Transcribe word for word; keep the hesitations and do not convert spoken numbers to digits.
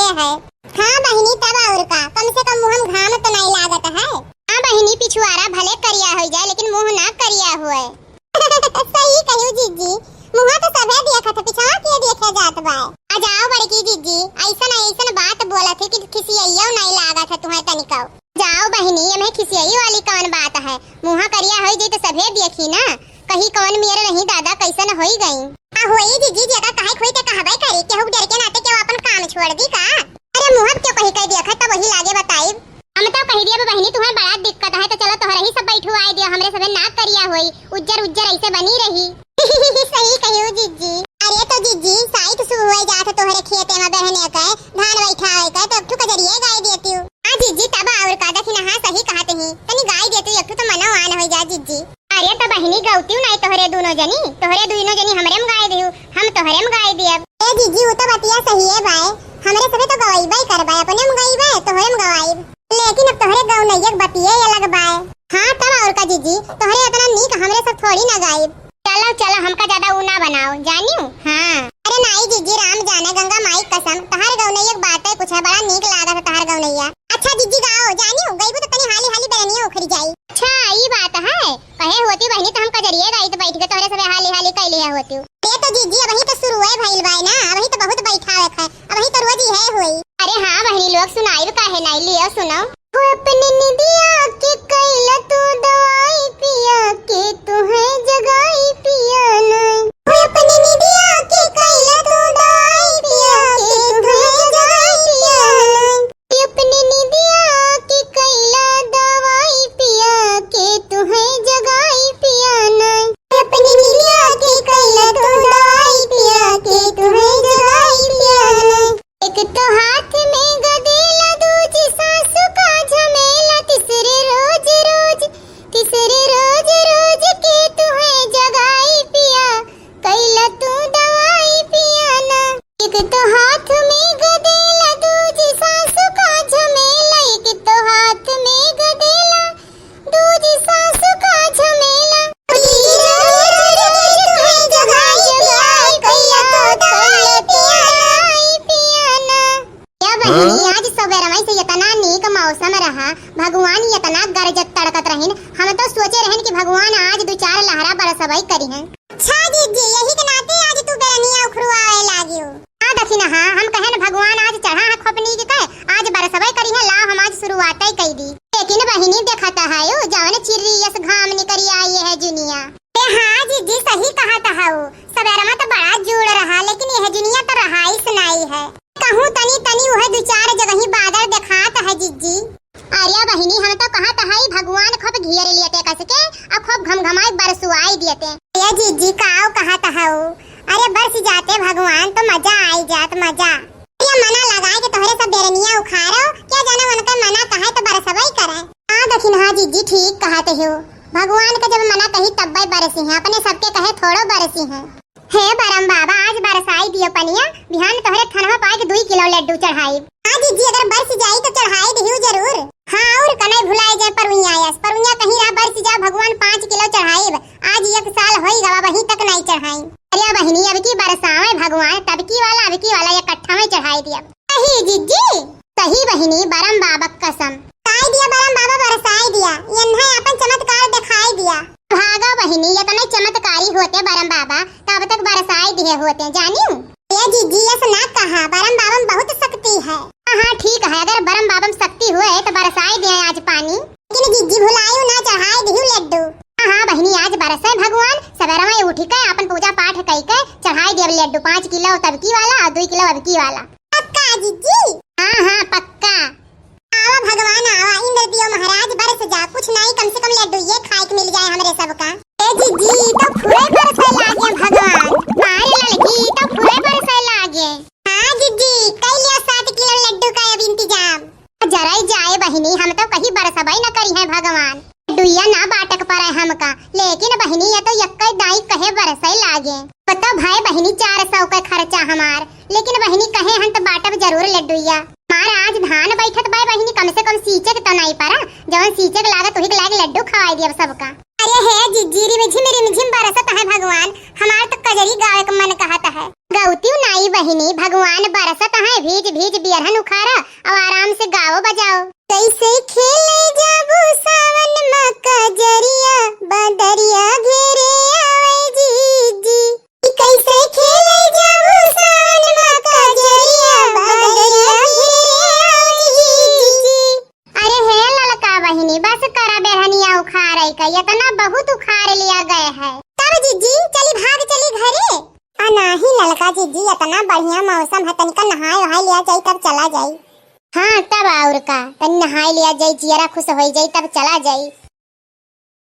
है। हाँ बहिनी, तब और का, कम से कम मुँह में घाम तो नाई लागत है। हाँ बहिनी, पिछुआरा भले करिया होइ जाए, लेकिन मुँह ना करिया होए। सही कहियो जिज्जी, मुँह तो सभे देखत है, पिछवा के देखे जात बा। आ जाओ बड़की जिज्जी, ऐसन ऐसन बात बोलत है कि खिसियइयो नाई लागत है तुहैं तनिको। जाओ बहिनी, एमे खिसियई वाली कौन बात है? मुँह करिया होइ जाई तो सभे देखी ना, कही कौन मेर रही दादा, कैसन होइ गई। आ होई जिज्जी, जेका कहे खोई ते कहबे करी, केहू के डर के नाते केहू अपन काम छोड़ दी का? अरे मुँह क्यों कही कह दिया, तब वही लागे बताई। हम तो कही दिया बहिनी, तुहैं बड़ा दिक्कत है, तो चलो तोहरे ही सब बैठवाए दियो, हमरे सभे ना करिया होई, उज्जर उज्जर ऐसे बनी रही। सही कहियो जिज्जी। अरे तो जिज्जी, साइत शुरू होइ जात है तोहरे खेते में बहने के, धान बैठावे के, तो एक ठो कजरिये गाय देतियो। हाँ जिज्जी, तब और का, दखिनहा सही कहत ही, तनी गाय देतियो, एक ठो तो मनो आन होइ जा जिज्जी। अरे तो बहिनी, गौतियो नाई तोहरे दूनो जनी, तोहरे दूनो जनी हमरे में गाय दिहु, हम तोहरे में गाय दियब। ए जिज्जी, उ तो बतिया सही है बाय, हमरे सभे तो गवाइबे करबे, अपने में गइबे, तोहरे में गवाइब। लेकिन अब तोहरे गौनैया के बतिये अलग बाय। हाँ, तब और का जिज्जी, तोहरे इतना नीक हमरे सब थोड़ी ना गाइब। चलो, चलो, हमका ज्यादा ऊ ना बनाओ, जानियो? हाँ। अरे नाई जिज्जी, राम जाने गंगा माई कसम, तोहार गौनैया के बातें कुछ है, बड़ा नीक लागत है तोहार गौनैया। अच्छा जिज्जी गाओ, जानियो, गइबू तो तनी हाली हाली बेरनिया उखड़ जाई। अच्छा, ई बात है, कहे होती बहिनी तो हम कजरिये गाइत बैठ के तोहरे सबे हाली हाली कैले होती। ए तो जिज्जी, अबही तो शुरुए भइल बाय ना, अबही तो बहुत बैठावे है, अबही तो रोज इहे होई। अरे हाँ बहिनी लोग, सुनाइब काहे नाई, लियो सुनो। हो अपने निदिया के कैला तू दवाई पिया के, तुहैं जगाई पिया नाई। हो अपने निदिया के कैला तू दवाई पिया के, तुहैं जगाई पिया नाई। अपने निदिया के कैला दवाई पिया के, तुहैं जगाई पिया नाई। अपने निदिया के कैला तू दवाई पिया के, तुहैं जगाई पिया नाई। एक तो हाथ में गदेला, दूजी सासू का झमेला, तीसरे रोज रोज, तीसरे रोज रोज के तुहैं जगाई पिया, कैला तू दवाई पिया ना। एक तो हाथ में गदेला, दूजी सासू का झमेला, एक तो हाथ में गदेला, दूजी सासू का झमेला। या बहिनी, हाँ? आज सबेरवा से इतना नीक मौसम रहा, भगवान इतना गरजत तड़कत रहिन, हम तो सोचे रहन कि भगवान आज दो चार लहरा बरसबई करिहैं। अच्छा दीदी, यही के नाते आज तू बेरनिया उखरुआवे लागियो। हाँ दखिनहा, हम कहेन भगवान आज चढ़ा है खोपनी के कहे, आज बरसबे करिहैं, लाओ हम आज शुरुआतै कई दी। लेकिन बहिनी देखत हऊ, जवन चिर्री यस घाम निकरी आई है जुनिया। ए हाँ जिज्जी, सही कहत हऊ, सबेरवा तो बड़ा जूड़ रहा, लेकिन यह जुनिया तो रहाइस नाई है। कहूँ तनी तनी उहे दो चार जगही बादर देखात है जिज्जी। अरे बहिनी, हम तो कहत हई भगवान खूब घेर लेते कस के, अउर खूब घमघमाई बरसुआई देते। ए जिज्जी, काव कहत हऊ? अरे बरस जाते भगवान तो मजा आई जात, मजा। ये मना लगाए के तोहरे सब बेरनिया उखाड़ो, क्या जाने उनका मना कहे तो बरसबई करे। हाँ दखिनहा जिज्जी, ठीक कहत हो, भगवान का जब मना कही तब्बे बरसी हैं, अपने सबके कहे थोड़ो बरसी हैं। हे बरम बाबा, आज बरसाई दियो पनिया, बिहान तोहरे थनवा पाए के दुई किलो लड्डू चढ़ाई। हाँ जिज्जी, अगर बरस जाई तो चढ़ाई दिहू जरूर। हाँ, और कनै भुलाए जाए परुइया आयस, परुइया कहीं रहा बरस जाओ भगवान पाँच किलो चढ़ाई। आज एक साल होई गवा, वहीं तक नहीं चढ़ाई। अरे बहिनी, अब की बरसावे भगवान, तब की वाला, अब की वाला इकट्ठा में चढ़ाई दिया। सही जिज्जी, सही बहिनी, बरम बाबा कसम। ताई दिया बरम बाबा बरसाई दिया, यन्हे अपन चमत्कार दिखाई दिया। भागा बहिनी, इतने चमत्कारी होते बरम बाबा, तब तक बरसाई दिए होते, जानियो। ए जिज्जी, यस ना कहा, बरम बाबा में बहुत शक्ति है। हाँ, हाँ, ठीक है, अगर बरम बाबा में शक्ति हुए तो बरसाई दिए आज पानी। लेकिन जिज्जी भुलायू ना, चढ़ाई दिहू लड्डू। हाँ, हाँ, बहिनी, आज बरसे भगवान, सबेरे में उठ के अपन पूजा पाठ कई के चढ़ाई दिया लड्डू, पाँच किलो तब की वाला और दो किलो अब की वाला। पक्का जिज्जी? हाँ, हाँ, पक्का। आवा भगवान आवा, इंद्र दियो महाराज बरस जा, कुछ नहीं, कम से कम लड्डू ये खाए के मिल जाए हमरे सबका। ए जिज्जी, तो फुरे बरसे लागे भगवान। मारे ललकी, तो फुरे बरसे लागे। हाँ जिज्जी, कई लियो सात किलो लड्डू का अब इंतजाम। जराई जाए बहिनी, हम तो कहीं बरसबई न करी हैं भगवान। लड्डुइया ना बाटक पड़े हमका, लेकिन बहिनी ये तो यक्के दाई कहे बरसे लागे। बताओ भाई बहिनी, चार सौ का खर्चा हमार, लेकिन बहिनी कहे हन तो बाटब जरूर लड्डुइया। हमार आज धान बैठत बाय बहिनी, कम से कम सींचे के तो नहीं पड़ा, जवन सींचे के लागत वही के लाग लड्डू खवाई दियब सबका। अरे हे जिज्जी, रिमझिम रिमझिम बरसत है भगवान, हमार तो कजरी गावे के मन कहत है। गौतियो नाई बहिनी, भगवान बरसत हैं, भीज भीज बियरहन उखारा और आराम से गाओ बजाओ। कैसे खेले जाबू सावन मा कजरिया, बदरिया घेरे आवे जीजी। कैसे खेले जाबू सावन मा कजरिया, बदरिया घेरे आवे जीजी। अरे हे ललका बहिनी, बस करा बेरहनिया उखारे का, इतना बहुत उखार लिया गए है। तब जीजी, चली भाग चली घरे। आ नाही ललका जीजी, इतना बढ़िया मौसम है, तनिका नहाए वहाए लिया जाई, तब चला जाई। हाँ, तब और का, तनी नहाए लिया जाई, जियरा खुश होई जाई, तब चला जाई।